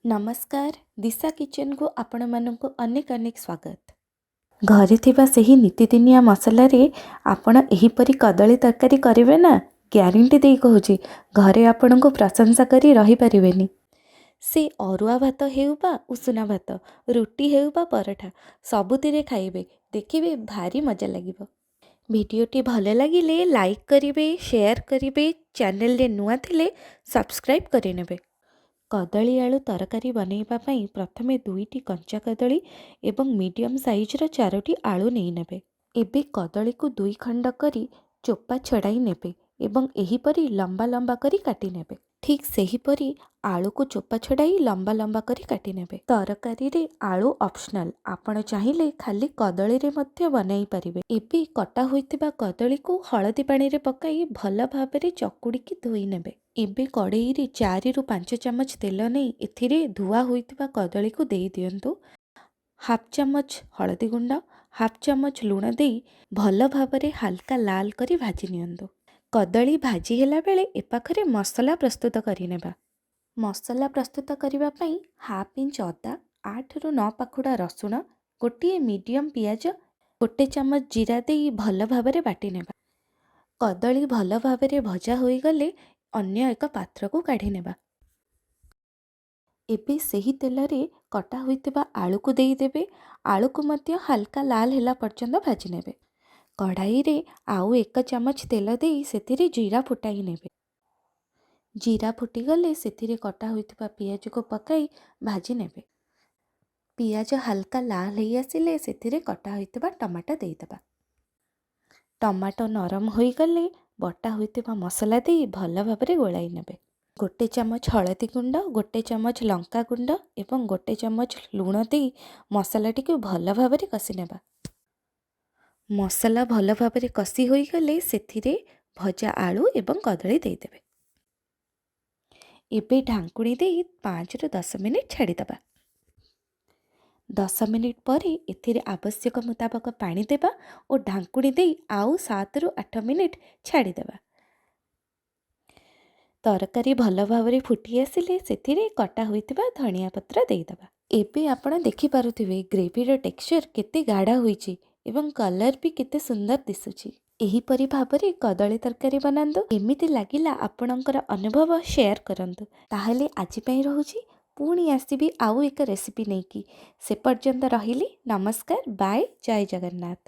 ନମସ୍କାର, ଦିଶା କିଚେନକୁ ଆପଣମାନଙ୍କୁ ଅନେକ ଅନେକ ସ୍ୱାଗତ। ଘରେ ଥିବା ସେହି ନିତିଦିନିଆ ମସଲାରେ ଆପଣ ଏହିପରି କଦଳୀ ତରକାରୀ କରିବେ ନା, ଗ୍ୟାରେଣ୍ଟି ଦେଇ କହୁଛି, ଘରେ ଆପଣଙ୍କୁ ପ୍ରଶଂସା କରି ରହିପାରିବେନି। ସେ ଅରୁଆ ଭାତ ହେଉ ବା ଉଷୁନା ଭାତ, ରୁଟି ହେଉ ବା ପରଠା, ସବୁଥିରେ ଖାଇବେ, ଦେଖିବେ ଭାରି ମଜା ଲାଗିବ। ଭିଡ଼ିଓଟି ଭଲ ଲାଗିଲେ ଲାଇକ୍ କରିବେ, ସେୟାର କରିବେ। ଚ୍ୟାନେଲରେ ନୂଆ ଥିଲେ ସବସ୍କ୍ରାଇବ୍ କରିନେବେ। କଦଳୀ ଆଳୁ ତରକାରୀ ବନେଇବା ପାଇଁ ପ୍ରଥମେ ଦୁଇଟି କଞ୍ଚା କଦଳୀ ଏବଂ ମିଡ଼ିୟମ୍ ସାଇଜ୍ର ଚାରୋଟି ଆଳୁ ନେଇନେବେ। ଏବେ କଦଳୀକୁ ଦୁଇ ଖଣ୍ଡ କରି ଚୋପା ଛଡ଼ାଇ ନେବେ ଏବଂ ଏହିପରି ଲମ୍ବା ଲମ୍ବା କରି କାଟି ନେବେ। ଠିକ୍ ସେହିପରି ଆଳୁକୁ ଚୋପା ଛଡ଼ାଇ ଲମ୍ବା ଲମ୍ବା କରି କାଟି ନେବେ। ତରକାରୀରେ ଆଳୁ ଅପସନାଲ୍, ଆପଣ ଚାହିଁଲେ ଖାଲି କଦଳୀରେ ମଧ୍ୟ ବନାଇ ପାରିବେ। ଏବେ କଟା ହୋଇଥିବା କଦଳୀକୁ ହଳଦୀ ପାଣିରେ ପକାଇ ଭଲ ଭାବରେ ଚକୁଡ଼ିକି ଧୋଇ ନେବେ। ଏବେ କଡ଼େଇରେ 4ରୁ 5 ଚାମଚ ତେଲ ନେଇ ଏଥିରେ ଧୁଆ ହୋଇଥିବା କଦଳୀକୁ ଦେଇ ଦିଅନ୍ତୁ। ହାଫ୍ ଚାମଚ ହଳଦୀ ଗୁଣ୍ଡ, ହାଫ୍ ଚାମଚ ଲୁଣ ଦେଇ ଭଲ ଭାବରେ ହାଲକା ଲାଲ କରି ଭାଜି ନିଅନ୍ତୁ। କଦଳୀ ଭାଜି ହେଲା ବେଳେ ଏପାଖରେ ମସଲା ପ୍ରସ୍ତୁତ କରିନେବା। ମସଲା ପ୍ରସ୍ତୁତ କରିବା ପାଇଁ ହାଫ୍ ଇଞ୍ଚ ଅଦା, 8ରୁ 9 ପାଖୁଡ଼ା ରସୁଣ, ଗୋଟିଏ ମିଡ଼ିୟମ୍ ପିଆଜ, ଗୋଟେ ଚାମଚ ଜିରା ଦେଇ ଭଲ ଭାବରେ ବାଟି ନେବା। କଦଳୀ ଭଲ ଭାବରେ ଭଜା ହୋଇଗଲେ ଅନ୍ୟ ଏକ ପାତ୍ରକୁ କାଢ଼ି ନେବା। ଏବେ ସେହି ତେଲରେ କଟା ହୋଇଥିବା ଆଳୁକୁ ଦେଇଦେବେ। ଆଳୁକୁ ମଧ୍ୟ ହାଲକା ଲାଲ ହେଲା ପର୍ଯ୍ୟନ୍ତ ଭାଜି ନେବେ। କଢ଼ାଇରେ ଆଉ ଏକ ଚାମଚ ତେଲ ଦେଇ ସେଥିରେ ଜିରା ଫୁଟାଇ ନେବେ। ଜିରା ଫୁଟିଗଲେ ସେଥିରେ କଟା ହୋଇଥିବା ପିଆଜକୁ ପକାଇ ଭାଜି ନେବେ। ପିଆଜ ହାଲକା ଲାଲ ହେଇ ଆସିଲେ ସେଥିରେ କଟା ହୋଇଥିବା ଟମାଟୋ ଦେଇଦେବା। ଟମାଟୋ ନରମ ହୋଇଗଲେ ବଟା ହୋଇଥିବା ମସଲା ଦେଇ ଭଲ ଭାବରେ ଗୋଳାଇ ନେବେ। ଗୋଟେ ଚାମଚ ହଳଦୀ ଗୁଣ୍ଡ, ଗୋଟେ ଚାମଚ ଲଙ୍କା ଗୁଣ୍ଡ ଏବଂ ଗୋଟେ ଚାମଚ ଲୁଣ ଦେଇ ମସଲାଟିକୁ ଭଲ ଭାବରେ କଷି ନେବା। ମସଲା ଭଲ ଭାବରେ କଷି ହୋଇଗଲେ ସେଥିରେ ଭଜା ଆଳୁ ଏବଂ କଦଳୀ ଦେଇଦେବେ। ଏବେ ଢାଙ୍କୁଣୀ ଦେଇ 5ରୁ 10 ମିନିଟ୍ ଛାଡ଼ିଦେବା। 10 ମିନିଟ୍ ପରେ ଏଥିରେ ଆବଶ୍ୟକ ମୁତାବକ ପାଣି ଦେବା ଓ ଢାଙ୍କୁଣୀ ଦେଇ ଆଉ 7ରୁ 8 ମିନିଟ୍ ଛାଡ଼ିଦେବା। ତରକାରୀ ଭଲ ଭାବରେ ଫୁଟି ଆସିଲେ ସେଥିରେ କଟା ହୋଇଥିବା ଧନିଆ ପତ୍ର ଦେଇଦେବା। ଏବେ ଆପଣ ଦେଖିପାରୁଥିବେ, ଗ୍ରେଭିର ଟେକ୍ସଚର୍ କେତେ ଗାଢ଼ା ହୋଇଛି ଏବଂ କଲର୍ ବି କେତେ ସୁନ୍ଦର ଦିଶୁଛି। ଏହିପରି ଭାବରେ କଦଳୀ ତରକାରୀ ବନାନ୍ତୁ। କେମିତି ଲାଗିଲା, ଆପଣଙ୍କର ଅନୁଭବ ସେୟାର କରନ୍ତୁ। ତାହେଲେ ଆଜି ପାଇଁ ରହୁଛି। ପୁଣି ଆସିବି ଆଉ ଏକ ରେସିପି ନେଇକି। ସେ ପର୍ଯ୍ୟନ୍ତ ରହିଲି, ନମସ୍କାର, ବାଏ, ଜୟ ଜଗନ୍ନାଥ।